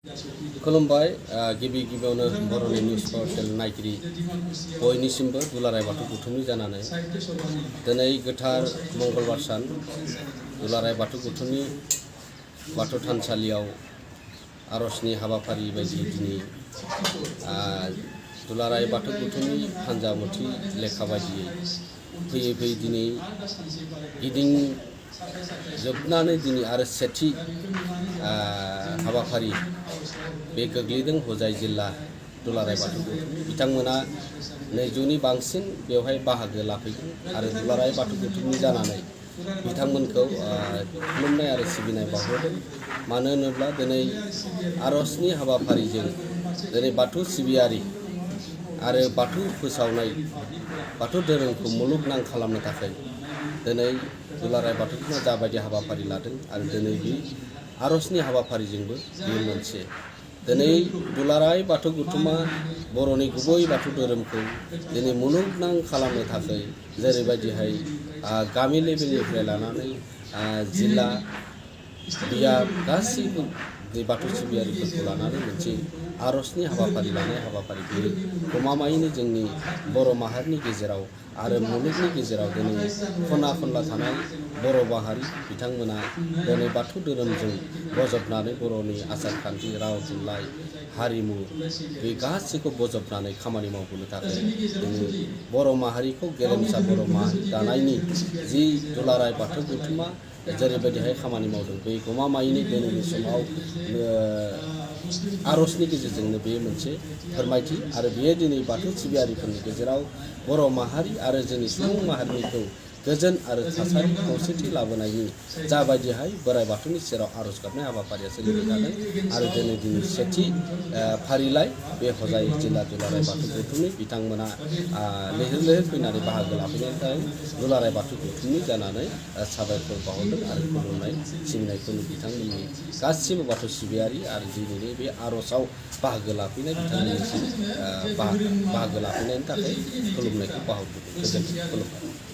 खुलुमबाय गिबि गिबियावनो बर'नि निउस पर्टेल नायगिरि बयनिसिमबो दुलाराय बाथौ गौथुमनि जानानै दिनै गोथार मंगलबार सान दुलाराय बाथौ गौथुमनि बाथौ थानसालियाव आर'जनि हाबाफारि बायदि दिनै दुलाराय बाथौ गौथुमनि फानजामुथि लेखा बायदियै फैयै फैयै दिनै जोबनानै दिनै आरो सेथि हाबाफारि बे गोग्लैदों हजाय जिल्ला दुलाराय बाथौ गौथुम बिथांमोना 200नि बांसिन बेवहाय बाहागो लाफैदों आरो दुलाराय बाथौ गौथुमनि जानानै बिथांमोनखौ खुलुमनाय आरो सिबिनाय बावहरदों। मानो होनोब्ला दिनै आर'जनि हाबाफारिजों दिनै बाथौ सिबियारि आरो बाथौ फोसावनाय बाथौ धोरोमखौ मुलुगनां खालामनो थाखाय दिनै दुलाराय बाथौ गौथुमा जाबायदि हाबाफारि लादों आरो दिनै बे आर'जनि हाबाफारिजोंबो बेयो मोनसे दिनै दुलाराय बाथौ गौथुमा बर'नि गुबै बाथौ धोरोमखौ दिनै मुलुगनां खालामनो थाखाय जेरैबायदिहाय गामि लेभेलनिफ्राय लानानै जिल्ला बियाब गासैबो बाथौ सिबियारिफोरखौ लानानै मोनसे आर'जनि हाबाफारि लानाय हाबाफारि बेयो गमामायैनो जोंनि बर' माहारिनि गेजेराव आरो मुलुगनि गेजेराव दिनै खना खनला थानाय बर' माहारि बिथांमोना दिनै बाथौ धोरोमजों बजबनानै बर'नि आसार खान्थि राव थुनलाइ हारिमु बे गासैखौ बजबनानै खामानि मावबोनो थाखाय दिनै बर' माहारिखौ गेरेमसा बर' माहारि दानायनि जि दुलाराय बाथौ गौथुमा जेरैबायदिहाय खामानि मावदों बे गमामायैनो दिनैनि समाव आर'जनि गेजेरजोंनो बे मोनसे फोरमायथि आरो बेयो दिनै बाथौ सिबियारिफोरनि गेजेराव बर' माहारि आरो जोंनि सुबुं माहारिनिखौ गोजोन आरो थासारि खौसेथि लाबोनायनि जाबायदिहाय बोराइ बाथौनि सेराव आर'ज गाबनाय हाबाफारिया सोलिबाय थादों आरो दिनै सेथि फारिलाइ बे हजाय जिल्ला दुलाराय बाथौ गौथुमनि बिथांमोना लैहोर लैहोर फैनानै बाहागो लाफैनायनि थाखाय दुलाराय बाथौ गौथुमनि जानानै साबायखर बावहरदों आरो खुलुमनाय सिबिनायखौनो बिथांमोननि गासिबो बाथौ सिबियारि आरो दिनैनि बे आर'जआव बाहागो लाफैनाय बिथांमोननिसिम बाहागो लाफैनायनि थाखाय खुलुमनायखौ बावहरदों। गोजोन्थों। खुलुमबाय।